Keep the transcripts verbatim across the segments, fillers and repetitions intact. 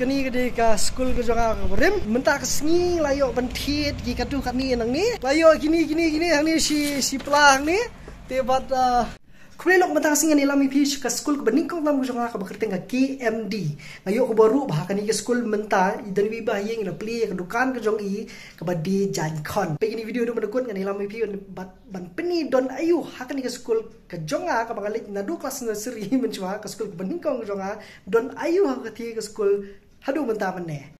Kane ka dei ka skul ka jong nga kaba rim. Mynta ka sngi la ïoh ban thied ki katto katne nangne. La ïoh kine, kine, kine hangne shi, shi pla hangne. Te bad, ah, khublei lok mynta ka sngi ngan ïalam ïa phi sha ka skul kaba nyngkong tam ka jong nga kaba kyrteng ka K M D. Nga ïoh khubor ruh ba ha kane ka skul mynta i don iwei i bahaïing i la plie ïa ka dukan ka jong i kaba dei jaiñ khon. Peit ïa kane ka video haduh ban da kut ngan ïalam ïa phi bad ban pyni don aïu ha kane ka skul ka jong nga kaba nga leit naduh klas nursery mynshuwa, ka skul kaba nyngkong ka jong nga, don aïu ha kane ka skul haduh mynta mynne.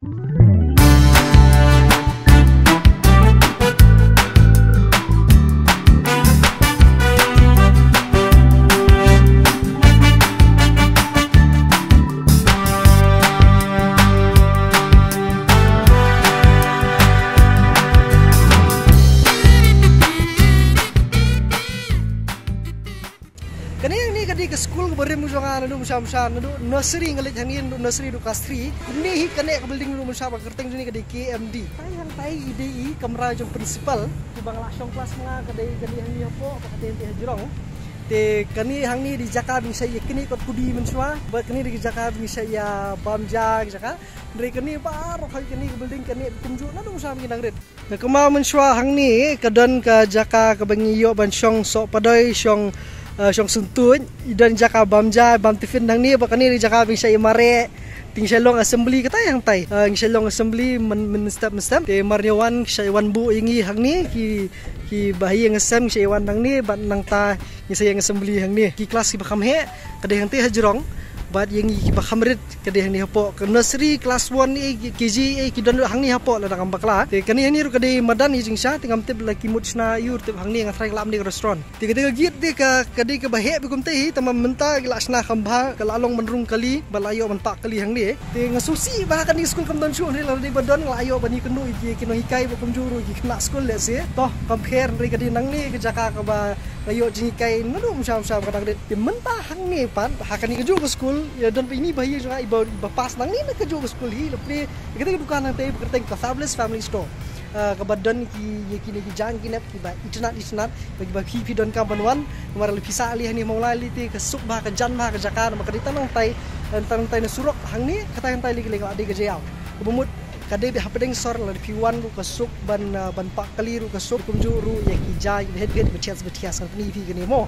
Kane hangne ka dei ka skul kaba rim ka jong nga naduh mynshwa mynshwa, naduh nursery nga leit hangne, naduh nursery haduh class three. Kumne hi kane ka building naduh mynshwa ba kyrteng jong ngi ka dei K M D. Katai hangtai i dei i kamra jong principal. Kiba nga la shong class ma nga ka dei kane hangne hapoh, ba ka dei hangne hajrong. Te kane hangne dei jaka ba ngi shait ïa knieh kot kudi mynshwa, bad kane dei ka jaka ba ngi shait ïa bam ja ki jaka. Hynrei kane baroh hi kane ka building kane kumjuh naduh mynshwa ba ngi dang rit. Nga kynmaw mynshwa hangne ka don ka jaka kaba ngi ïoh ban shong soh padoi, shong, eh, shong syntuid, i don jaka bam ja, bam tiffin hangne, bad kane dei jaka ba ngi shait ïa mareh, te ngi shait long assembly katai hangtai. Eh, ngi shait long assembly myn, mynstep mynstep. Te mar ngi wan ki shait wan buh ïa ngi hangne, ki, ki bahaïing hasem ngi shait wan hangne, bad nangta ngi shait ïeng assembly hangne. Ki class kiba kham heh ka dei hangtai hajrong, bad ïa ngi kiba kham rit ka dei hangne hapoh. Ka nursery, class one, eh, K G, eh, ki don lut hangne hapoh lada ngam bakla. Te kane hangne ruh ka dei madan ïa jingshisha, te ngam tip la ki mut shna aïu, tip hangne nga tharai ka lah ban dei ka restaurant. Te ka dei ka gate te ka, ka dei kaba heh bha kumta hi, tangba mynta ki la shna kham bha, ka la long ban rung kali, bad la ïoh ban pah kali hangne. Te nga sngewsih ba ha kane ka skul kam don shuh, hynrei lada dei ba don nga la ïoh ban ïakynduh ïa ki, ki nonghikai bad kumjuh ruh ïa ki khynnah skul lehse. To, kam pher, hynrei ka dei nangne ka jaka kaba nga ïoh jinghikai naduh mynshwa mynshwa ba nga dang rit. Te mynta hangne pat ha kane kajuh ka skul, ïa don ba ine i bahaïing jong nga iba, iba pass nangne na kajuh ka skul hi, la plie ïa katei ka dukan hangtei ba kyrteng ka Fabulous Family Store. Ah, kaba don ki, ïa kine ki jaiñ ki nep kiba itynnad itynnad, ba kiba phi, phi donkam ban wan. Namar lada phi sah lei hangne ha Mawlai lei te ka suk bha, ka jan bha ka jaka, namar ka dei tang nangtai, eh, tang nangtai na surok hangne, katai hangtai lei ka lei ka la dei ka jaiaw. Kaba mut ka dei beit hapdeng sor, lada phi wan ruh ka suk ban, ah, ban pah kali ruh ka suk, kumjuh ruh ïa ki jaiñ beit beit, beit thias beit thias, ngan pyni ïa phi kane mo.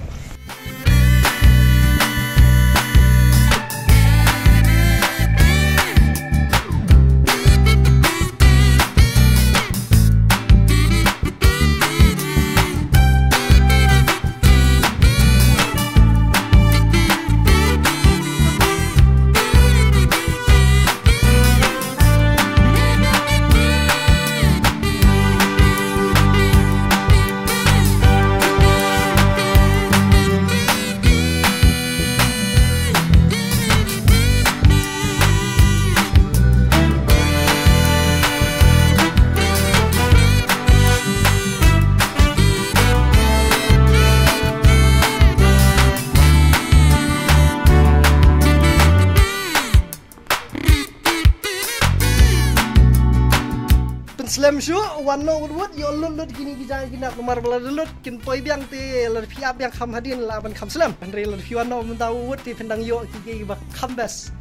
Pynslem shuh, wan noh wut wut, ïoh lut lut kine ki jaiñ ki nep, namar ba lada lut kin poi biang te, lada phi ap biang kham hadien lah ban kham slem. Hynrei lada phi wan noh mynta wut wut te phin dang ïoh ki, ki ba kham best.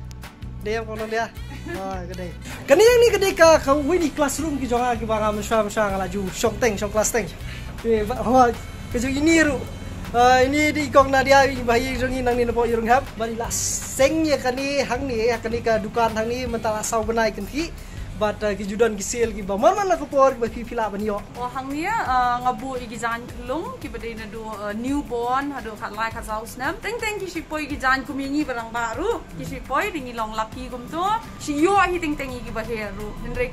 Dei em kong Nadia? Ah, ka dei. Kane hangne ka dei ka, kawei na ki classroom ki jong nga kiba nga mynshwa mynshwa nga la ju shong teng, shong class teng. Te ba, hoi, ka jong ine ruh. Ah, ine dei i kong Nadia, i bahaïing jong ngi nangne napoh Ïarunghep. Bad i la seng ïa kane hangne, ïa kane ka dukan hangne mynta la saw bnai kynthih. Bad, ah, ki ju don ki sale kiba man man la ka por kiba phi, phi lah ban ïoh. Oh, hangne, ah, nga buh ïa ki jaiñ khyllung kiba dei naduh, ah, newborn haduh khatlai khatsaw snem. Teng teng ki shu poi ki jaiñ kum ïa ngi ba rangbah ruh. Ki shu poi, dei ngi long lucky kumto. Shu ïoh hi teng teng ïa kiba heh ruh. Hynrei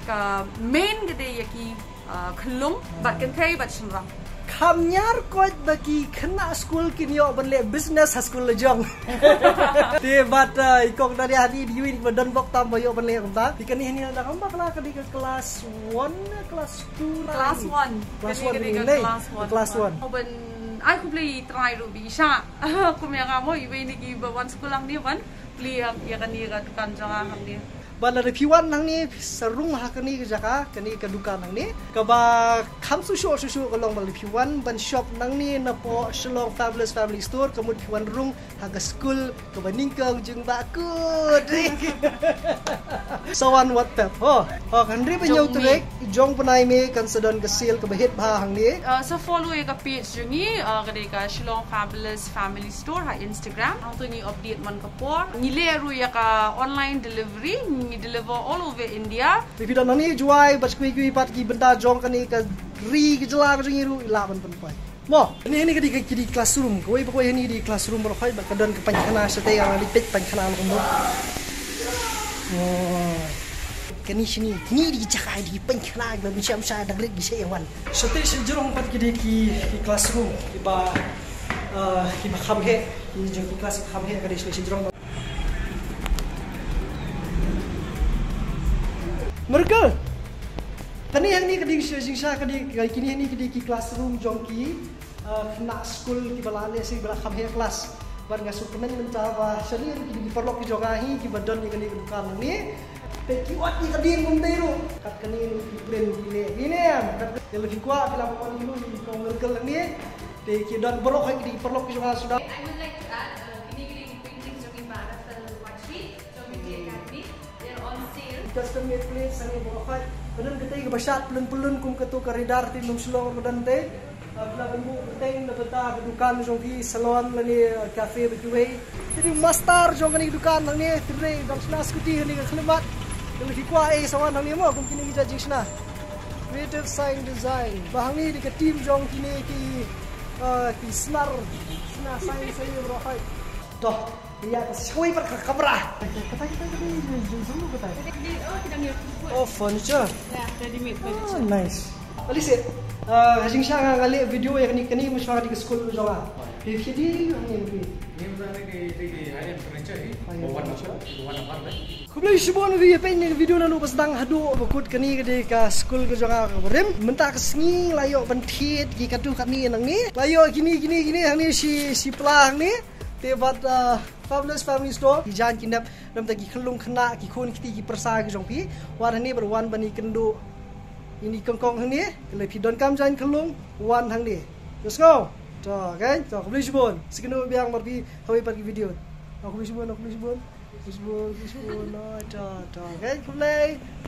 ka main ka dei ïa ki, ah, khyllung bad kynthei bad shynrang. Kham ñiar koit ba ki khynnah skul kin ïoh ban leh business ha skul la jong. Te bad, ah, i kong Nadia hangne dei iwei na kiba don bok tam ba ïoh ban leh kumta. Te kane hangne lada ngam bakla ka dei ka class one, class two, class one. Class one, ka dei ka class one. Class one. Ban ai khublei Trai ruh ba i shah kum ïa nga mo, iwei na kiba wan skul hangne ban plie ïa kane ka dukan jong nga hangne. Bad lada phi wan hangne sa rung ha kane ka jaka, kane ka dukan hangne. Kaba kham sngewsih sngewsih ka long ba lada phi wan ban shop nangne napoh Shillong Fabulous Family Store, ka mut phi wan rung ha ka skul kaba nyngkong jong Bah Kut. Sa wan wat pep. Ho, ho, kan rip nyau trek, jong bnai May kan sa don ka sale kaba hit bha hangne. Uh, sa follow ïa ka page jong ngi, uh, ka dei ka Shillong Fabulous Family Store ha Instagram. Hangto ngi update man ka por. Ngi leh ruh ïa ka online delivery, ngi deliver all over India. Te phi don hangne Jowai bad kiwei kiwei pat ki bynta jong kane ka ri ka jylla ka jong ngi ruh, i lah ban pynpoi. Mo, hangne, hangne ka dei ka, ka dei classroom. Kawei pa kawei hangne dei classroom baroh khoit bad ka don ka paikhana shatei, nga la dei peit paikhana mo kumno. Mo. Kane shane, kane dei ka jaka dei paikhana, ba mynshem sha dang rit ki sha ïa wan. Shatei sha jrong pat ki dei ki, ki classroom kiba, ah, kiba kham heh. Ki jong ki class kham heh ka dei shatei sha jrong. Miracle. Kane hangne ka dei sha jingshisha ka dei, kine hangne ka dei ki classroom jong ki, ah, khynnah skul kiba la leh shisha, kiba la kham heh class. Bad nga sngewkmen mynta ba shane ruh ki dei ki paralok ki jong nga hi kiba don ïa kane ka dukan hangne. Te ki ot ïa ka dieng kumta ruh. Kat kane ruh ki print ki leh. Kine em, kat ïa la phi kwah phi lah ban wan ïa u Kong Miracle hangne. Te ki don baroh hi ki dei ki paralok ki jong nga suda. I would like to add, uh, kine ki dei ki paintings jong i Bah Rafael Watri, jong Media Academy. They're on sale. Custom made plates hangne baroh hi. Ka don katei kaba shad pyllun pyllun kum kato ka radar te ym shyllo ka don te. Ah, phi lah ban buh bteng na bynta ka dukan jong phi, salon lane, ah, cafe bad kiwei. Te dei master jong kane ka dukan hangne, te dei dang shna scooty hangne ka khlimat. Te lada phi kwah ei sa wan hangne mo, kum kine ki jait jingshna. Creative Sign Design. Ba hangne dei ka team jong kine ki, ah, ki snar, snar sign, sign baroh hi. To, ïa ka shawei pat ka kamra. Katai, katai, katai, jong, jong, jong, katai. Oh, furniture. Yeah, ready-made furniture. Ah, nice. Alice, ah, ka jingshisha nga, nga leh video ïa kane, kane mynshwa ka dei ka skul jong nga. Phi, phi dei hangne phi. Ni mynta ne ki, ki, ki high-end furniture hi. High-end furniture. Wan, wan, wan, wan. Khublei shibun ïa phi ïa peit ïa kane ka video naduh ba sdang haduh ba kut. Kane ka dei ka skul ka jong nga kaba rim. Mynta ka sngi la ïoh ban thied ki katto katne nangne. La ïoh kine, kine, kine hangne shi, shi pla hangne. Te bad, ah, Fabulous Family Store. Ki jaiñ ki nep, namar ki khyllung khynnah, ki khun kti, ki pyrsa ki jong phi. Wan hangne bad wan ban ïakynduh ïa kine ki kongkong hangne. Te lada phi donkam jaiñ khyllung, wan hangne. Let's go. To, okay? To, khublei shibun. Sa ïakynduh biang bad phi ha kawei pat ka video. To, khublei shibun, khublei shibun. Khublei shibun, khublei shibun. To, to, to. Okay? Khublei.